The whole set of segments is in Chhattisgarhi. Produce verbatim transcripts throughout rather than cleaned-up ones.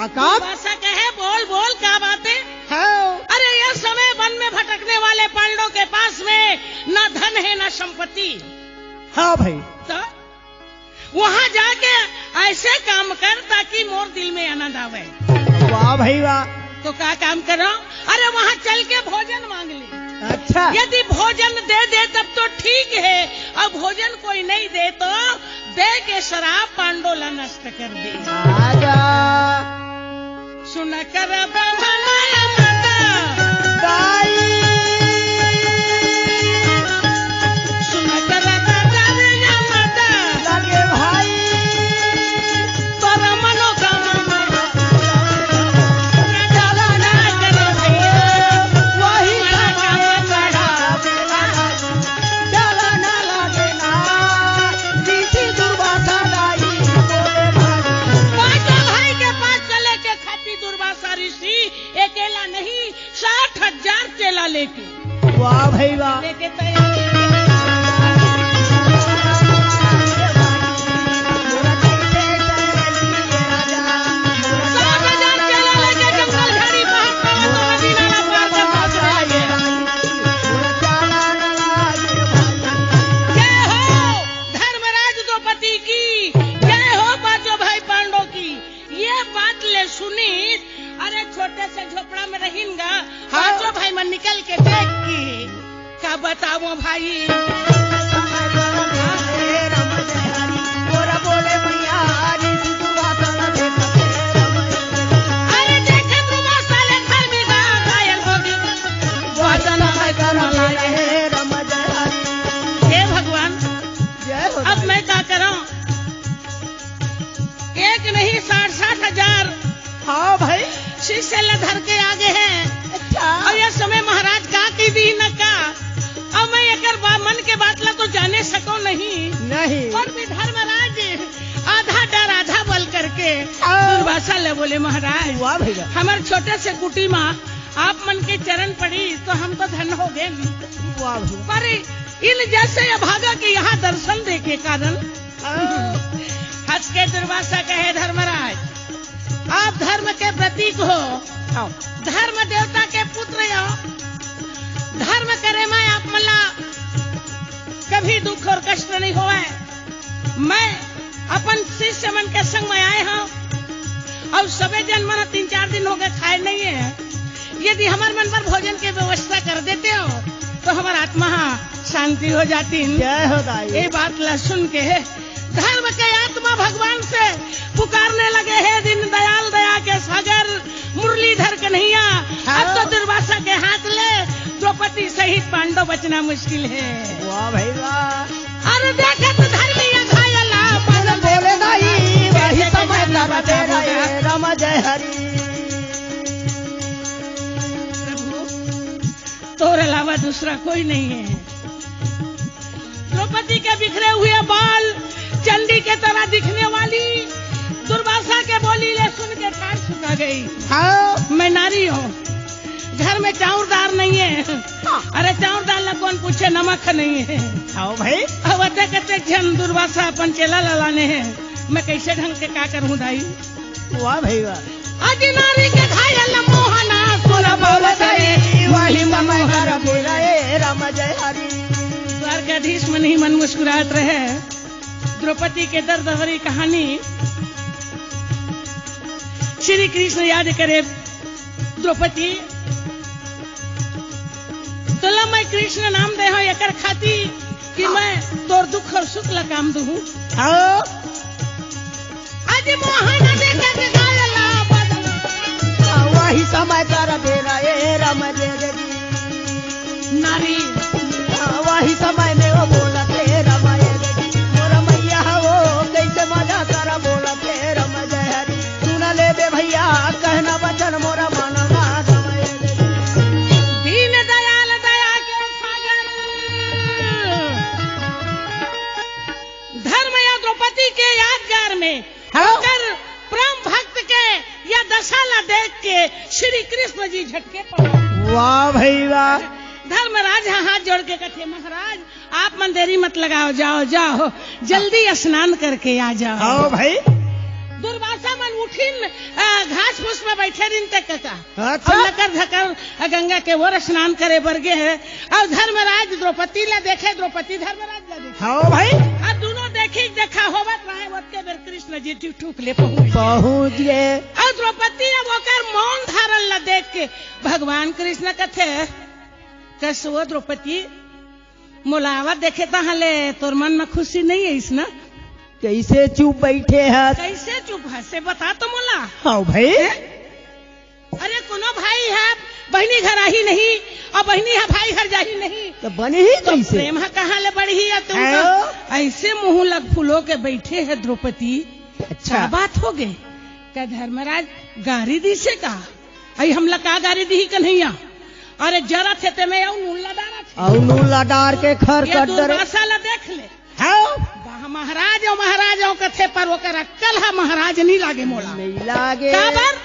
का काम? दुर्वासा कहे, "बोल, बोल, क्या बात है?" हाँ। "अरे, यह समय वन में भटकने वाले पांडवों के पास में ना धन है, ना संपत्ति।" हाँ भाई। तो वहां जाके ऐसे काम कर ताकि मोर दिल में आनंद आवे। वाह भाई वाह। तो का काम करो? अरे, वहां चल के भोजन मांग ले। अच्छा। यदि भोजन दे दे तब तो ठीक है, और भोजन कोई नहीं दे तो दे के शराब पांडो ला नष्ट कर दे। आजा। सुन कर बाबा माया माता। बाई। सुन कर बाबा माया माता। लगे भाई। तोरा मनोकामना। चला ना करो भैया। वही मनोकामना। चला ना लगे ना। ऋषि दुर्वासा दाई बोले भाई। पांचों भाई के पास चले के खातिर दुर्वासा ऋषि अकेला नहीं, साठ हजार चेला लेके। वाह भाई वाह। लेके तैयार। साठ हजार चेला लेके जंगल झाड़ी पहाड़ पर्वत नदी नाला पार के पहुंच रहे हैं। जय हो धर्मराज द्रौपदी की, जय हो पांचों भाई पांडव की। ये बात ले सुनी, अरे छोटे से झोपड़ा में रहिन गा, हाँ। पांचों भाई मन निकल के देख के, का बताओ भाई। अरे देखे दुर्वासा ले घर में गा-, घायल हो गई। हे भगवान, जय हो अब भाई। मैं का करूं? एक नहीं, साठ साठ हजार। हाँ भाई। शिष्य ला धर के आगे हैं। अच्छा। और ये समय महाराज का की दी न का, अब मैं एकर बा-, मन के बात ला तो जाने सको नहीं। नहीं। पर भी धर्मराज आधा डर आधा बल करके हाँ। दुर्वासा ले बोले, "महाराज, वाह भैया। हमर छोटे से कुटी माँ आप मन के चरण पड़ी तो हम तो धन हो गए।" वाह भैया। पर इन जैसे अभागा के यहाँ दर्शन दे के कारण हाँ। हंस के दुर्वासा कहे, "धर्मराज, आप धर्म के प्रतीक हो, हाँ। धर्म देवता के पुत्र हो, धर्म करे में आप मन ला कभी दुख और कष्ट नहीं होवे। मैं अपन शिष्य मन के संग में आए हूँ और सबे जन मन तीन चार दिन हो गए खाए नहीं है, यदि हमर मन पर भोजन के व्यवस्था कर देते हो तो हमर आत्मा शांति हो जाती।" जय हो दाई। ये बात ला सुन के धर्म के आत्मा भगवान से पुकारने लगे, "हे दीन दयाल, दया के सागर, मुरलीधर कन्हैया, हाँ। अब तो दुर्वासा के हाथ ले द्रौपदी सहित पांडव बचना मुश्किल है।" वाह भाई वाह। अरे देखत धर्मी घायला पद बोले दाई, वही समय नर तेरा ये राम जय हरि। प्रभु, तोर अलावा दूसरा कोई नहीं है। द्रौपदी के बिखरे हुए बाल, चंडी के तरह दिखने वाली दुर्वासा के बोली ले सुन के ठार सुना गई। हाँ। मैं नारी हूँ, घर में चाउर दार नहीं है। हाँ। अरे चाउर दार ला कौन पूछे, नमक नहीं है। हाँ भाई। अब अते कते जन दुर्वासा अपन चेला ला लाने हैं, मैं कैसे ढंग के का करूँ दाई? वाह भाई वाह। अज नारी के घायल मोहना सुर बोल गई, वही समय कर बोले राम जय हरि। द्वारकाधीश मन ही मन मुस्कुरात रहे। द्रौपदी के दर्द भरी कहानी श्री कृष्ण याद करे। द्रौपदी, तोला मैं कृष्ण नाम दे हूँ एकर खाती कि हाँ। मैं तोर दुख और सुख ला काम दूँ। हाँ। अज मोहन देखे के गायला बदन। वही समय कर बेरा ए राम जय जय जी। नारी। वही समय में वो बोलत हे राम जय जय जी। मोर मैया हो कैसे मजा कर बोलत हे राम जय हरि। सुन ले बे भैया कहना वचन मोरा मानना समय दे। दीन दयाल दया के सागर। धर्म या द्रौपदी के यादगार में हाँ। ओकर परम भक्त के या दशा ला देख के श्री कृष्ण जी झटके पड़ा। वाह भाई वाह। धर्मराज ह हाथ जोड़ के कथे, महाराज, आप मन देरी मत लगाओ, जाओ, जाओ, जल्दी स्नान करके आ जाओ। आओ भाई। दुर्वासा मन उठ फिर, आ, घास फूस में बैठे रहिन ते कका। अच्छा। अउ लकर धकर, आ, गंगा के ओर स्नान करे बर गे हे। अउ धर्मराज द्रौपदी ला देखे, द्रौपदी धर्मराज ला देखे। हाँ भाई। अउ दूनों देखी देखा होवत रहे, ओतके बेर कृष्ण जी ठुक ठुक ले पहुंच गे। पहुंच गे। अउ द्रौपदी अब ओकर मौन धारण ला देख के भगवान कृष्ण कथे, कस वो द्रौपदी, मोला आवत देखे तहाँ ले तोर मन में खुशी नहीं है इस ना? कैसे चुप बैठे हस? कैसे चुप हस? से बता तो मोला। हाँ भाई। हैं? अरे कोनो भाई है, बहिनी घर आही नहीं, अउ बहिनी है भाई घर जाही नहीं। तो बनी ही तो कैसे? प्रेम है कहाँ ले बढ़ी है तुमका? हाँ। ऐसे मुंह लग फुलो के बैठे है द्रौपदी। अच्छा। का बात हो गए? का धर्मराज गारी दिसे का? अई हमला का गारी दिही कन्हैया? अरे जरत हे ते में अउ नून ला डारत हे। अउ नून ला डार के खर ये कट डरे। दुर्वासा ला देख ले। हाँ। वाह, महाराज अउ महाराज अउ कथे पर ओकर अक्कल हा महाराज नहीं लागे मोला। नहीं लागे। काबर?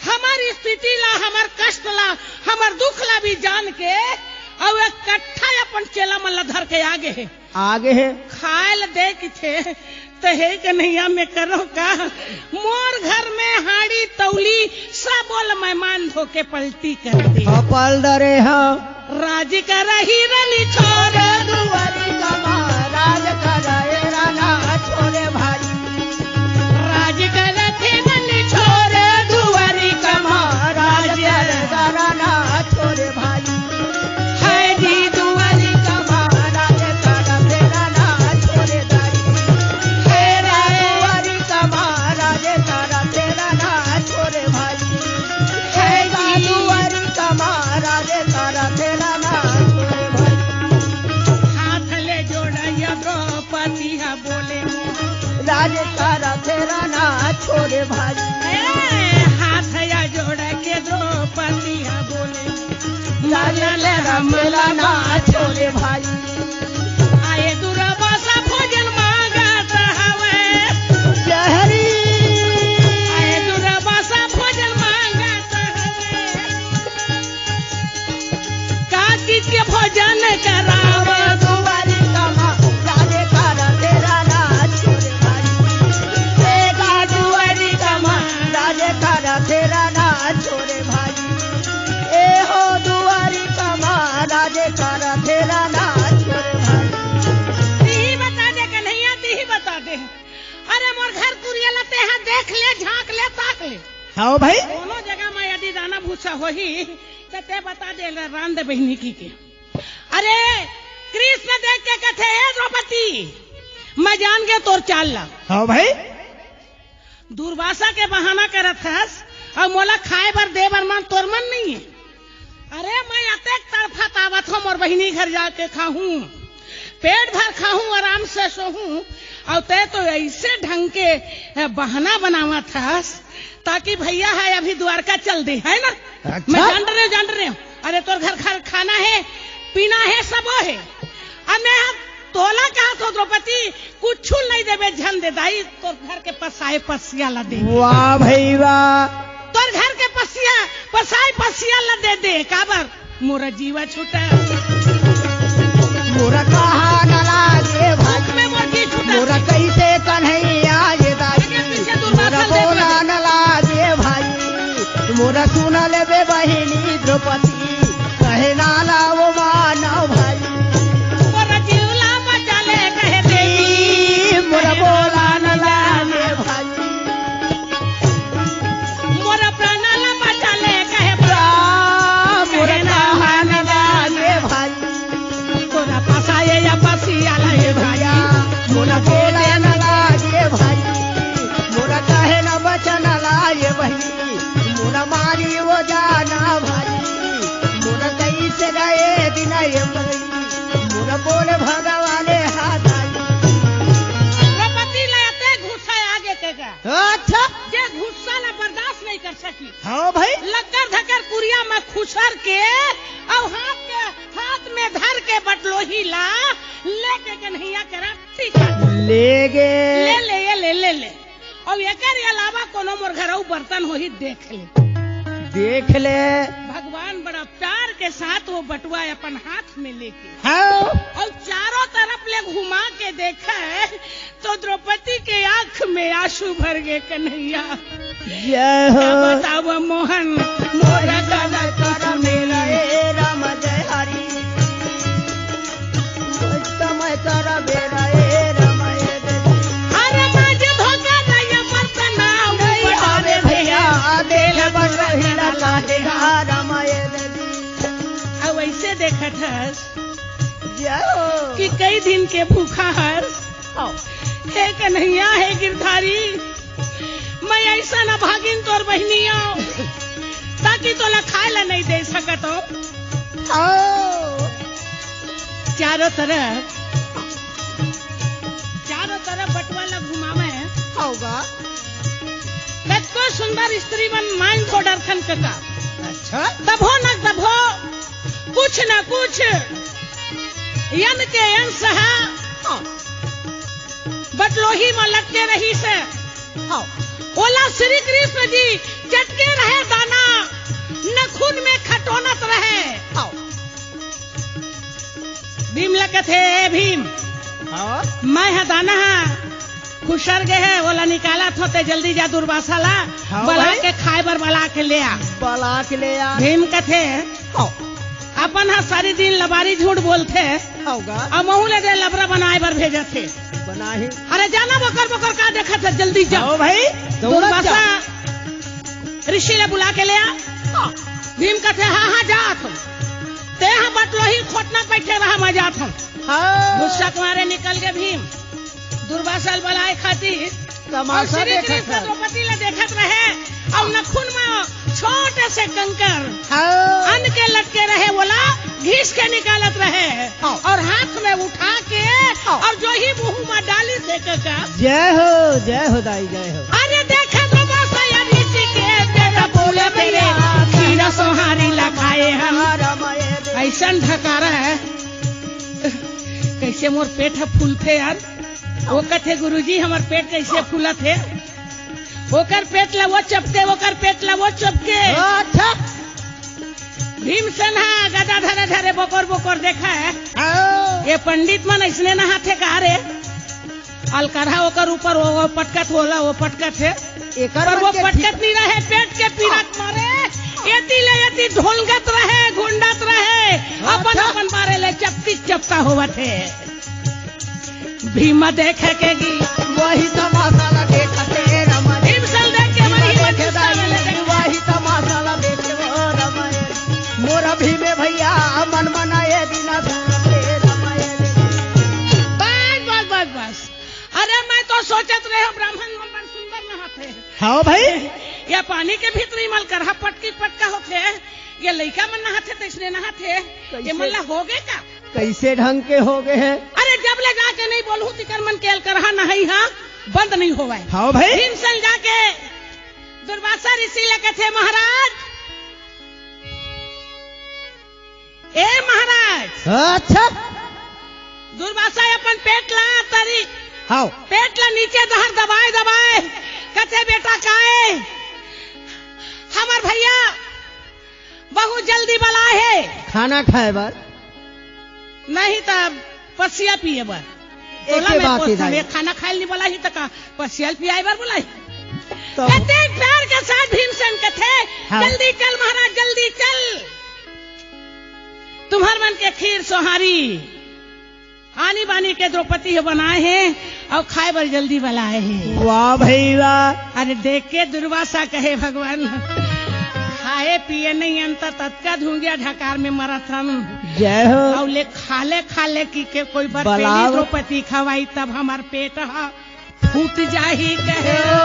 हमर स्थिति ला, हमर कष्ट ला, हमर दुख ला भी जान के अउ एक कट्ठा अपन चेला मन ला धर के आगे हे। आगे हे। खाए ल दे किथे, त हे कन्हैया में करो का? मोर घर में हाड़ी तौली, सबो ल मैं मान धो के पलटी कर दे। हाँ, पल डरे हाँ। राज कर ही रनी छोड़ दुआरी कमा, राज कर ए राना छोड़े भाई। राज कर थे रनी छोड़ दुआरी कमा, राज कर ए राना छोड़े भाई। है जी दुआरी कमा, राज कर तेरा ना छोड़े दाई। है रा दुआरी कमा, राज कर तेरा ना छोड़े भाई। है जी दुआरी कमा, राज कर तेरा ना छोड़े भाई। हाथ ले जोड़ैया द्रौपदी हा बोले मोहा। राज कर तेरा ना छोड़े भाई। ए, हाथ या जोड़ के द्रौपदी हा बोले। लाला ले हमला ना छोड़े भाई। आए दुर्वासा भोजन मांगत हवे। जहरी। आए दुर्वासा भोजन मांगत हवे। का चीज के भोजन करावे? दुआरी कमा, राजे कर तेरा ना छोड़े भाई। ए गा दुआरी कमा, राजे कर तेरा ना छोड़े भाई। ए हो दुआरी कमा, राजे कर तेरा ना छोड़े भाई। तिही बता दे कन्हैया, तिही बता दे। अरे मोर घर कुरिया ला तेहा देख ले, झांक ले, ताक ले। हाँ भाई। कोनो जगह में यदि दाना भूसा होही, त ते बता दे, रांध दे बहिनी कहिके। अरे कृष्ण देख के कथे, "ए द्रौपदी, मैं जान गे तोर चाल ला।" हाँ भाई। दुर्वासा के बहाना करत हस, अउ मोला खाए बर दे बर मन तोर मन नहीं है। अरे मैं अतेक तड़फत आवत हूँ, मोर बहिनी घर जाके खाहूँ, पेट भर खाहूँ, आराम से सोहूँ, अउ ते तो ऐसे ढंग के, ए, बहाना बनावत हस, ताकि भैया है अभी द्वारका चल दे, है ना? अच्छा। मैं जान रहे हूँ, जान रहे हूँ। अरे तोर घर खा-, खाना है, पीना है, सबो है। अब मैं तोला कहत हो द्रौपदी, कुछु नहीं देबे, झन दे दाई, तोर घर के पसाए पसिया ला दे। वाह भाई वाह। तोर घर के पसिया, पसाए पसिया ला दे दे, काबर? मोरा जीवा छूटा। मोरा कहा न लागे भाई। में मोर जी छूटा। मोरा कैसे कन्हैया ये दाई। आगे पीछे दुर्वासा मोरा बोला न लागे भाई। मोरा सुन लेबे बहिनी द्रौपदी, कहे ना लाओ मानव भाई। मोरा जीवला बचा ले कहे देवी। मोरा बोला न लागे भाई। मोर प्राण ला बचा ले कहे प्राण, मोर कहे ना कहा न लागे भाई। तोरा पसाए या पसिया लागे भैया, मोर बोला न लागे भाई। मोर कहे न बचन लागे भाई। मोर मारी वो जाना भाई। मोर कैसे गए दिन ये भाई। मोर बोल भगवान हाथ आई। द्रौपदी ला अते गुस्सा आगे के का? अच्छा। जे गुस्सा ला बर्दाश्त नहीं कर सकी। हाँ भाई। लकर धकर कुरिया में खुसर के, अउ हाथ के, हाथ में धर के बटलोही ला लेके कन्हैया करा टीका। ले गे। ले ले, ये ले, ले ले। अउ एकर अलावा कोनो मोर घर अउ बर्तन होही, देख ले। देख ले। भगवान बड़ा प्यार के साथ वो बटुआ अपन हाथ में लेके हाँ। अउ चारों तरफ ले घुमा के देखे तो द्रौपदी के आंख में आंसू भर गए, कन्हैया। जय हो। का बताव मोहन, मोर गला कर मेरा, ए राम जय हरि। समय कर बेरा, ए राम ए देवी। अरे माज धोखा नहीं मरतना, नहीं ऊपर हवे भैया, भैया, तेल तेल बड़ बड़ हिला हिला काटे, काटे। आ राम ए देवी। अब ऐसे देखत हस जय हो। कि कई दिन के भूखा हस। हाँ। हे कन्हैया, हे गिरधारी, मैं अइसन अभागिन तोर बहिनी आंव, ताकि तोला खाए ला नहीं दे सकत हों। आओ। चारों तरफ, चारों तरफ बटुआ ला घुमावे। होगा। कतको सुंदर स्त्री मन मांझ धो डरथन कका। अच्छा। तभो न तभो, कुछ न कुछ, यन के यन सहा। हाँ। बटलोही म लटके रहिस हे। हाँ। ओला श्री कृष्ण जी चटके रहे दाना, नखुन में खटोनत रहे। हाँ। भीम ल कथे, "ए भीम, हाँ। मैं ह दाना ह खुसर गे हे, ओला निकालत हों, ते जल्दी जा दुर्वासा ला, हाँ बला भाई। के खाए बर बला के ले आ।" बला के ले आ। भीम कथे, हाँ। अपन ह सारी दिन लबारी झूठ बोलथे, होगा। अउ महू ले दे लबरा बनाए बर भेजत हे। बनाही। अरे जाना बोकर बोकर का देखत हे, जल्दी जा। हाँ भाई, दौड़त जा। दुर्वासा ऋषि ला बुला के ले आ। हाँ। भीम कथे, "हाँ, हाँ, जात हों। ते ह बटलोही खोटना बैठे रहा, मैं जात हों।" हाँ। गुस्सा के मारे निकल गे भीम। दुर्वासा ल बलाए खातिर तमाशा अउ श्री देखत कृष्ण हे। द्रौपदी ला देखत रहे, अउ नखुन म छोटे से कंकर हाँ। अन के लटके रहे, ओला घिस के निकालत रहे हाँ। अउ हाथ में उठा के हाँ। अउ जो ही मुंह म डालिस हे कका। जय हो, जय हो दाई, जय हो। अरे देखे दुर्वासा या ऋषि के बेटा फूले तेरे खीरा सोहारी ला खाए हम। अइसन ढकारा हे, कइसे मोर पेट ह फूलथे यार। वो कथे, "गुरुजी, हमर पेट कइसे फूलत हे?" ओकर पेट ला वो चपके, ओकर पेट ला वो चपके। अच्छा। भीमसेन ह गदा धरे धरे बोकर बोकर देखत हे। हाँ। ये पंडित मन अइसने नहाथे का रे? अलकरहा ओकर ऊपर वो, वो पटकत, ओला वो पटकत हे। एकर पर मन वो के पटकत ठीक नहीं रहे, पेट के पीरा के मारे एती ले एती ढोलगत रहे, घुंडत रहे, अपन अच्छा। अपन बारे ले चपकी चपका होवत हे। भीम देखे के गी। वही तमाशा ला देखत हे रमन। भीमसेन देख के मन ही मन देखे गुस्सा में दाई, लगे। वही तमाशा ला देखे वो रमन। मोर भीमे भैया मन मनाए दिना धूम हे रमन। बस, बस, बस, बस। अरे मैं तो सोचत रहे हंव ब्राह्मण मन बड़ सुंदर नहाथे। हाँ भाई। ये पानी के भीतरी म अलकरहा पटकी पटका होथे, ये लइका मन नहाथे तइसने नहाथे, ये कइसे? मन ला होगे का? कइसे ढंग के होगे हे? अरे जब ले जाके नहीं बोलहूं तिकर मन के अलकरहा नहाई हा बंद नहीं होवय। हाँ भाई। भीमसेन जाके दुर्वासा ऋषि ला कथे, "महाराज, ए महाराज।" अच्छा। दुर्वासा अपन पेट ला तरी, हाँ। पेट ला नीचे डहर दबाए दबाए कथे, "बेटा काए, हमर भैया बहुत जल्दी बलाए हे।" खाना खाए बर? नहीं त पसिया पिए बर। एके तोला मैं बात ही पूछथंव, दाई। ये खाना खाए ल नहीं बलाही त का पसिया ल पियाए बर बलाही? तो कतेक प्यार के साथ भीमसेन कथे, हाँ। "जल्दी चल महाराज, जल्दी चल। तुम्हर मन के खीर सोहारी आनी बानी के द्रौपदी ह बनाए हे अउ खाए बर जल्दी बलाए हे।" वाह भाई वाह। अरे देख के दुर्वासा कहे, "भगवान, खाए पिए नहीं अंत ततका धुंगिया ढकार में मरत हन।" जय हो। अउ ले खा ले, खा ले कि के कोई बर बलाओ। पेली द्रौपदी खवाई तब हमर पेट ह फूट जाही कहे। ओ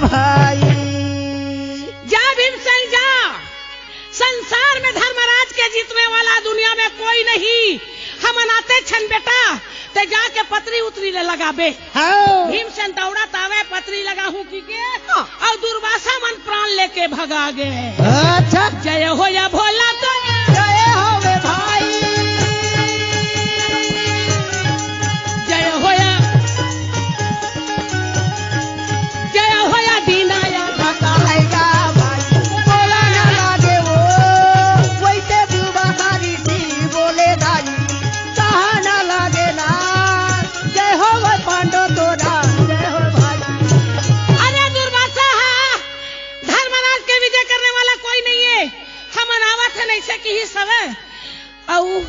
भाई। जा भीमसेन जा, संसार में धर्मराज के जीतने वाला दुनिया में कोई नहीं। हमन आते छन बेटा, ते जाके पतरी उतरी ले लगाबे। हाँ। भीमसेन दौड़त आवे, पतरी लगाहूं कि के, हाँ। अउ दुर्वासा मन प्राण लेके भगा गे। अच्छा। जय होया भोला तो जय होवे भाई। जय होया, जय होया दीनाया। बताएगा भाई, बोला ना लागे वो, वैसे दुर्वासा ऋषि बोले दाई, कहा ना लागे ना। जय हो भाई पांडव तोरा, जय हो भाई। अरे दुर्वासा कइसे किहिस हवय। अउ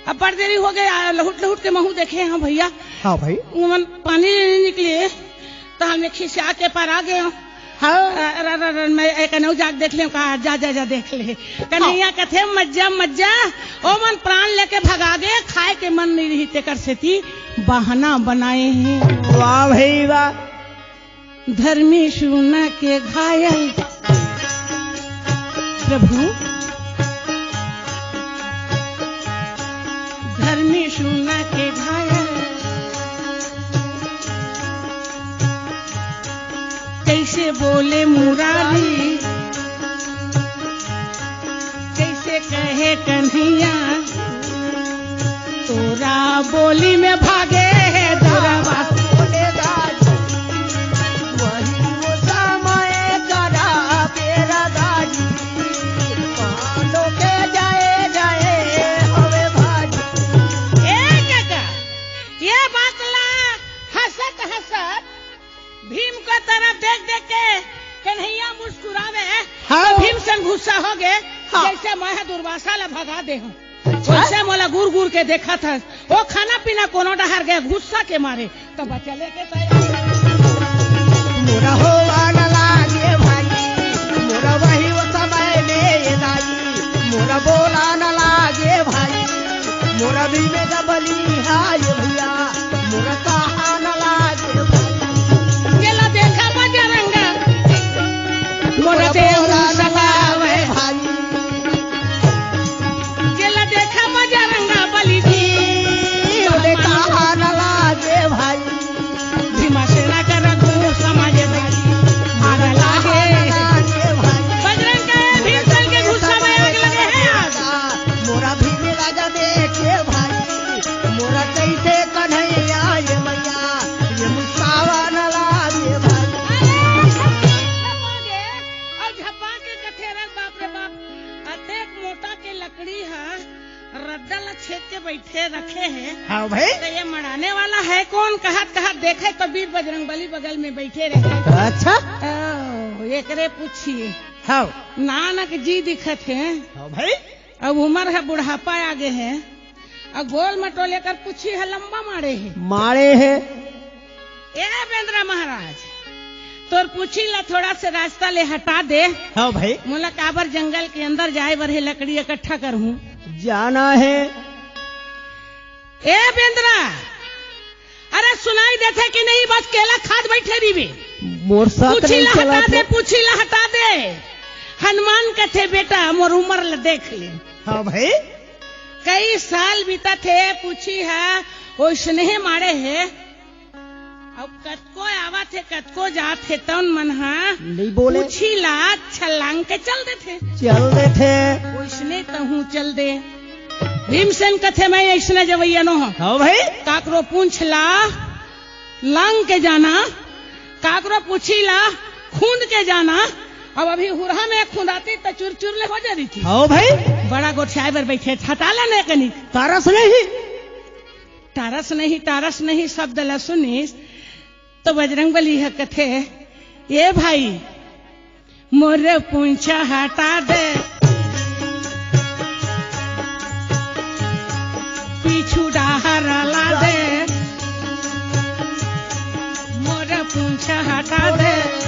अब्बड़ देरी हो गे, लहुट लहुट के महूं देखे हंव भइया। हाँ भाई। ओमन पानी लेने निकले, त हमन खिसिया के परा गेंव। हाँ। अ, र, र, र, मैं एक अनऊ जाके देख लेंव का, जा, जा, जा, देख ले। कन्हैया कथे, "मत जा, मत जा।" ओमन प्राण लेके भगा गे, खाय के मन नइ रही, तेकर सेती बहाना बनाए हे। वाह भाई वाह। धर्मी सुना के घायल, प्रभु, धर्मी सुना के घायल, कइसे बोले मुरारी, कइसे कहे कन्हैया, तोरा बोली में भागे हे दुरावा। बोले दाई, वही वो समय करा बेरा दाई, पालो के जाए जाए हवे भाई। ए काका, ये बात ला हंसत हंसत भीम के तरफ देख देख के कन्हैया मुस्कुरावे। हाँ। तो भीमसेन गुस्सा हो गे, हाँ। जइसे मैं ह दुर्वासा ला भगा दे हंव। अच्छा? वइसे मोला गुर गुर के देखत हस। ओ खाना पीना कोनो डहर गे गुस्सा के मारे। तो बचले के तैयार। मोरा होवा न लागे भाई, मोरा वही वो समय में ये दाई, मोरा बोला न लागे भाई, मोरा भी में दबली हाय भइया। मोर कहा न लागे भाई। जेला देखा बजरंगा, मोर मोर देह बोला न सलावे। लागे भाई। जेला देखा बजरंगा बली जी, मोर कहा न लागे भाई। भीमा सेना का रघु समाज भाई। आग लागे। लागे भाई। बजरंग के भीमसेन के गुस्सा में आग लगे हे आज। मोरा भीम राजा देखे भाई। मोरा कइसे कन्हैया ये मइया, ये मुस्कावा न लागे भाई। अउ झपा के कथे, "अरे बाप रे बाप, अतेक मोटा के लकड़ी ह रद्दा ल छेद के बइठे रखे हे।" हाँ भाई। तो ये मड़ाने वाला है कौन? कहत कहत देखे तो बीर बजरंग बली बगल में बइठे रहे। अच्छा। ओ, एकरे पूछिए। हाँ। नानक जी दिखत हे। हाँ भाई। अब उमर ह बुढ़ापा आ गे हे। अउ गोल मटोल एकर पूछी ह लंबा माड़े हे। माड़े हे। ए बेंदरा महाराज, तोर पूछी ला थोड़ा से रास्ता ले हटा दे। हाँ भाई। मोला काबर जंगल के अंदर जाए बर हे, लकड़ी इकट्ठा करहूं। जाना हे। ए बेंदरा, अरे सुनाई देथे कि नहीं? बस केला खात बइठे रहिबे। मोर साथ पूछी नहीं ला हटा चलात दे, हे। पूछी ला हटा दे। हनुमान कथे, "बेटा, मोर उमर ला देख ले।" हाँ भाई। कई साल बीतत हे, पूछी ह ओइसने माड़े हे। अब कतको आवत हे, कतको जात हे, तउन मन ह नहीं बोले। पूछी ला छलांग के चल देथे। चल देथे। ओइसने तहूं चल दे। भीमसेन कथे, "मैं अइसने जवइया नो हंव।" हाँ भाई। काकरो पूंछ ला लांग के जाना, काकरो पूछी ला खूंद के जाना। अब अभी हुरहा में खुंदाती त चुरचुर ले हो जा रही थी। हाँ भाई। बड़ा गोठियाए बर बइठे, हटा ला ने कनी। टारस नहीं। टारस नहीं, टारस नहीं शब्द ला सुनिस तो बजरंग बली ह कथे, "ए भाई, मोर पूंछ हटा दे, पीछू डाहर ला दे, मोर पूंछ हटा दे।"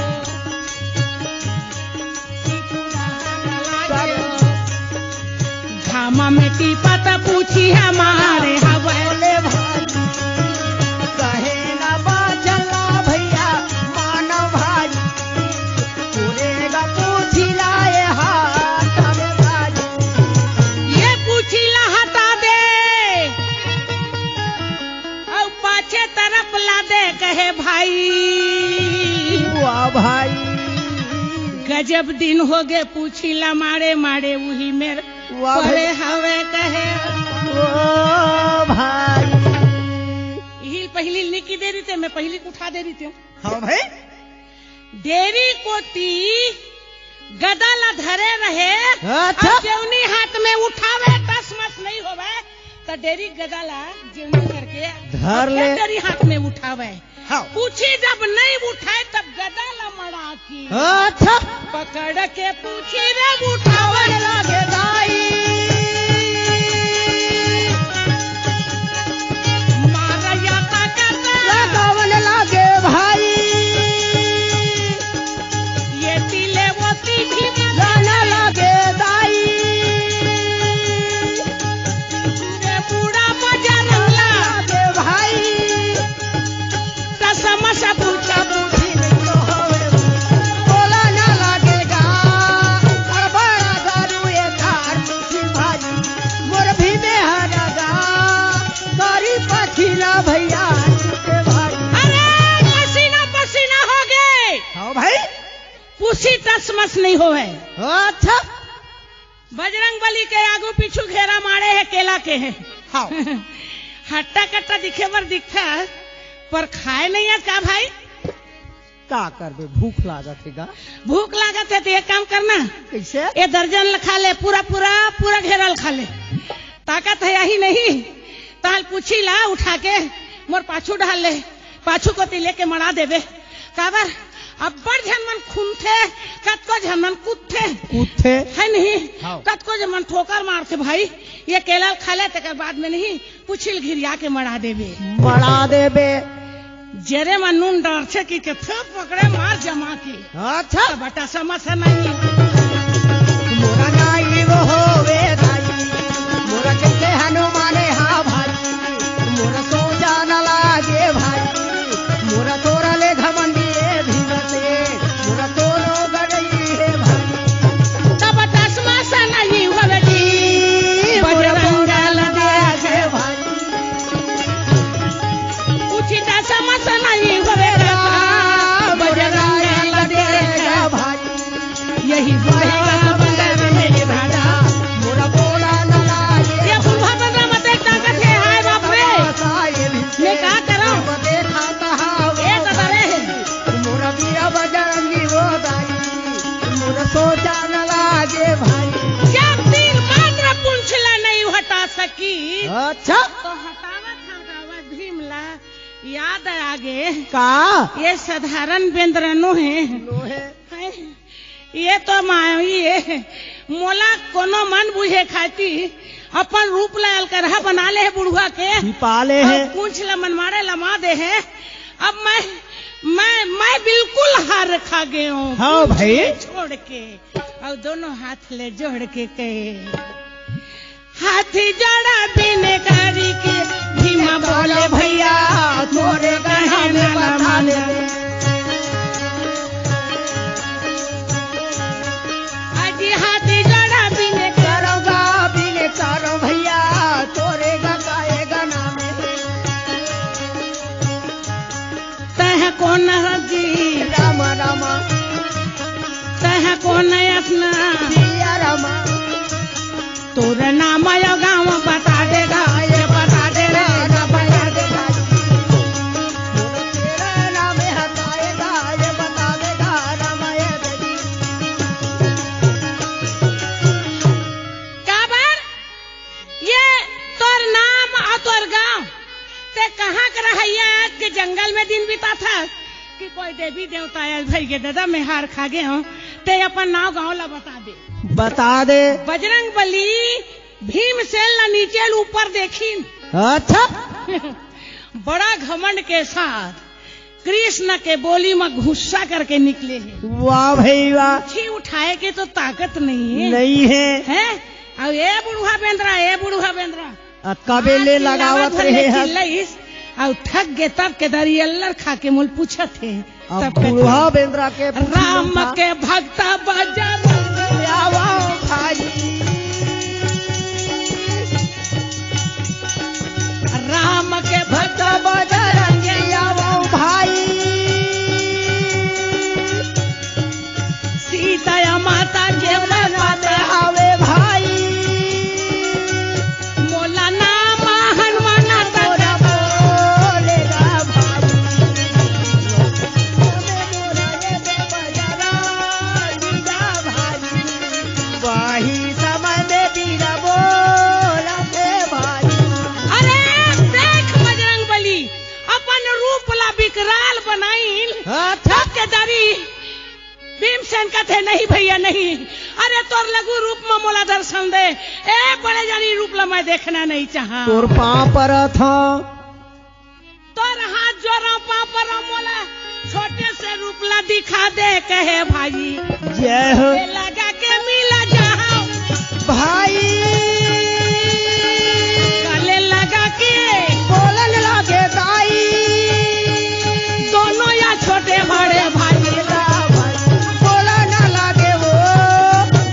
घामा में टीपत पूछी ह मारे हवय। बोले भाई, कहे ना बाचला भइया, मानव भाई, पूरे गा पूछी लाए हाथ में भाई। ये पूछी ला हटा दे। अउ पाछे तरफ ला दे कहे भाई। वाह भाई। गजब दिन हो गे पूछी ला माड़े माड़े उही मेर वाह भाई। पड़े हवे कहे। ओ भाई। इही पहिली निकी दे रही थे, मैं पहिली उठा दे रही थी। हाँ भाई। डेरी कोती गदा ला धरे रहे, अच्छा। अउ जेवनी हाथ में उठावे, टस मस नहीं होवे, त डेरी गदा ला जेवनी करके धर ले। डेरी हाथ में उठावे। हाँ। पूछी जब नहीं उठाए, तब गदा ला मड़ा के अच्छा। पकड़ के पूछी रे उठावे लागे दाई। अच्छा। बजरंग बली के आगू पीछू घेरा मारे हे केला के हे। हाँ। हट्टा कट्टा दिखे बर दिखथे, पर खाए नहीं हे का भाई? का करबे, भूख लागत हे गा। भूख लागत हे त एक काम करना, कैसे? ये दर्जन ल खा ले, पूरा पूरा पूरा घेरा ल खा ले। ताकत हे यही नहीं, तहल पूछी ला उठा के मोर पाछू डाल ले, पाछू कोती लेके मड़ा देबे। काबर अब्बड़ झन मन खुनथे, कतको झन मन कुदथे। कुदथे। हे नहीं? हाँ। कतको झन मन ठोकर मारथे भाई, ये केला ल खा ले, तेकर बाद में नहीं, पूछी ल घिरिया के मड़ा देबे। मड़ा देबे। जेरे म नून डारथे कि के फेर पकड़े मार जमा के। अच्छा। त बटा समझ नहीं। मोरा नाई वो होवे दाई, मोरा चलते हनुमाने हा भाई, मोरा सोचा न लागे भाई, मोरा तोरा ले घमंडी ए भीम से, मोरा तोरो गड़ई हे भाई। तब चश्मा से नहीं होवे जी, मोरा बजरंग बंगाल लगा के भाई। उचित समझ नहीं होवे गा, बजरंग बंगाल लगा के भाई। यही वही बुढ़वा बंदर में दादा, मोरा बोला न लागे। ये बुढ़वा बंदर में देख ताकत हे, हाय बाप रे। मैं का करूं? देखा कहा ए दादा रे। मोरा बीरा बजरंगी वो दाई, मोरा सोचा न लागे भाई। जब तीर मात्र पूंछ ला नहीं हटा सकी। अच्छा। तो हटावत हटावत भीम ला याद आगे। का? ये साधारण बेंदरा नो हे। नो हे। हैं? ये तो माई हे, मोला कोनो मन बुझे खाती अपन रूप ला अलकरहा बना ले हे बुढ़वा के। छिपा ले हे। अउ पूंछ ला मनमाड़े लमा दे हे। अब मैं, मैं, मैं बिल्कुल हार खा गए हूँ। हाँ पूंछ भाई। छोड़ के, अउ दोनों हाथ ले जोड़ के कहे, हाथी जोड़ा बिन करी के भीम बोले भैया, तोरे कहने ला माने। अजी हाथी जोड़ा बिन करोगा, बिन करो भैया, तोरे गकाए गना में। तह कोन हजी? राम राम। तह कोन अपना? सिया राम। तोर नाम आयो गाँव बता देगा, ये बता देगा, ना बता देगा। तेरा नाम हटाएगा, ये बता देगा, राम ये देवी। काबर? ये तोर नाम अउ तोर गांव, ते कहाँ के रहइया आज के जंगल में दिन बिताथस कि कोई देवी देवता आय भई गे ददा, मैं हार खा गे हूँ, ते अपन नाव गांव ला बता दे। बता दे। बजरंग बली भीमसेन ला नीचे ले ऊपर देखिन। अच्छा। बड़ा घमंड के साथ कृष्ण के बोली म गुस्सा करके निकले हे। वाह भई वाह। लाठी उठाए के तो ताकत नहीं हे। नहीं हे। हैं? अउ ए बुढ़वा बेंदरा, ए बुढ़वा बेंदरा। अ, कबे ले लगावत रहे हे। चिल्लाइस, अउ थक गे तब के दरी अल्लर खा के मोल पूछत हे। अब तब के बुढ़वा बेंदरा के पूछी राम था। के भक्त बजरंग आवो भाई। राम के भक्त बजरंग आवो भाई। सीता माता के मनाते हवे भाई। मोला नाम हनुमान तोरा बोलेगा भाई। वही समय में बीरा बोला थे भाई। अरे देख बजरंग बली, अपन रूप ला विकराल बनाइन। हाँ, थक के दारी भीमसेन कथे, "नहीं भैया, नहीं। अरे, तोर लघु रूप म मोला दर्शन दे। ए बड़े जानी रूप ल मैं देखना नहीं चाहा। तोर पाँव परत हँव। तोर हाथ जोरँव, पाँव परँव, मोला छोटे से रूप ल दिखा दे," कहे भाई। जय हो। ए लगा के मिला जाओ। भाई। गले लगा के। बोलन लागे दाई। दोनों या छोटे बड़े भाई। बोलन लागे वो।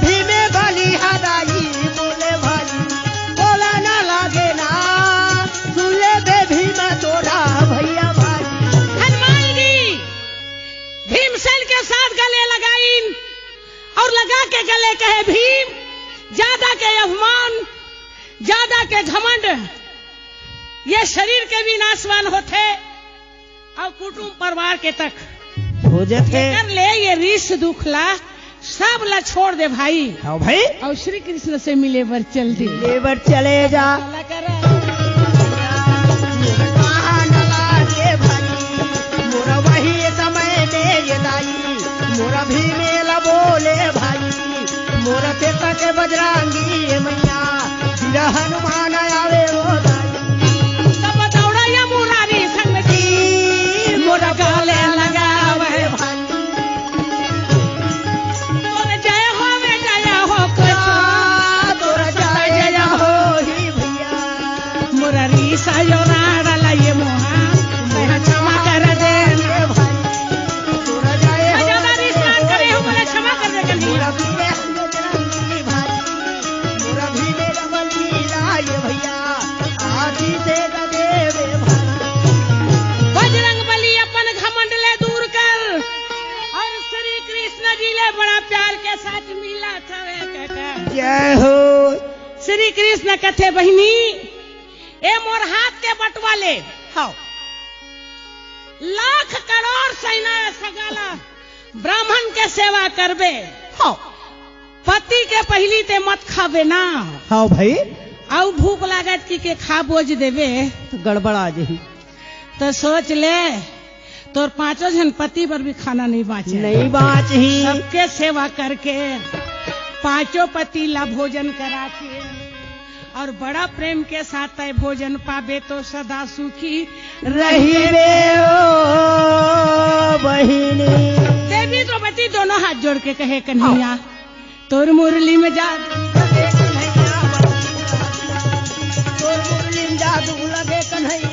भीमे बली हदाई। बोले भाई। बोलन लागे ना। सुन ले बे भीमा तोरा भैया भाई। हनुमान जी भीमसेन के साथ गले लगाइन। अउ लगा कहे भीम, ज्यादा के अभिमान, ज्यादा के घमंड, ये शरीर के भी नाशवान होथे अउ कुटुंब परिवार के तक। हो जथे। जेकर ले ये रिस दुख ला, सब ला छोड़ दे भाई। हाँ भाई। अउ श्री कृष्ण से मिले बर चल दे। मिले बर चले जा। चला कर। मोर कहाँ न लागे भाई, मोर वही समय में ये दाई, मोर भीमेल बोले भाई, मोर चेता के बजरंगी ये मैया, वीर हनुमान आवे वो दाई। सब दौड़ा या मुरारी संग जी, मोर गले लगावे भाई। तोर जय होवे, जय हो कृष्ण। तोर जय जय हो ही भैया। मोर रिस यो राड़ा ला ये मोहा, तैं क्षमा कर देना भाई। तोर जय हो। मैं ज्यादा रिस ना करे हूँ, मुझे क्षमा कर दे कन्हैया। मोर भीमेल बजरंगी भाई। मोर भीमेल बली ला ये भैया। आदि से देवे भाई। बजरंग बली अपन घमंड ले दूर कर। अउ श्री कृष्ण जी ले बड़ा प्यार के साथ मिला था रे काका। जय हो। श्री कृष्ण कथे, बहिनी, ए मोर हाथ के बटवा ले। हाँ। लाख करोड़ सेना सगाला ब्राह्मण के सेवा करबे। हाँ। पति के पहिली ते मत खाबे ना। हाँ भाई। अउ भूख लागत कि के खा बोज देबे। तो गड़बड़ा जाही। तो सोच ले, तोर पांचों झन पति बर भी खाना नहीं बांचे। नहीं बांचही। सबके सेवा करके पांचों पति ला भोजन करा के अउ बड़ा प्रेम के साथ तैं भोजन पाबे तो सदा सुखी रहिबे ओ बहिनी। देवी द्रौपदी दोनों हाथ जोड़ के कहे, कन्हैया, तोर मुरली में जादू लगे कन्हैया, तोर मुरली में जादू लगे कन्हैया।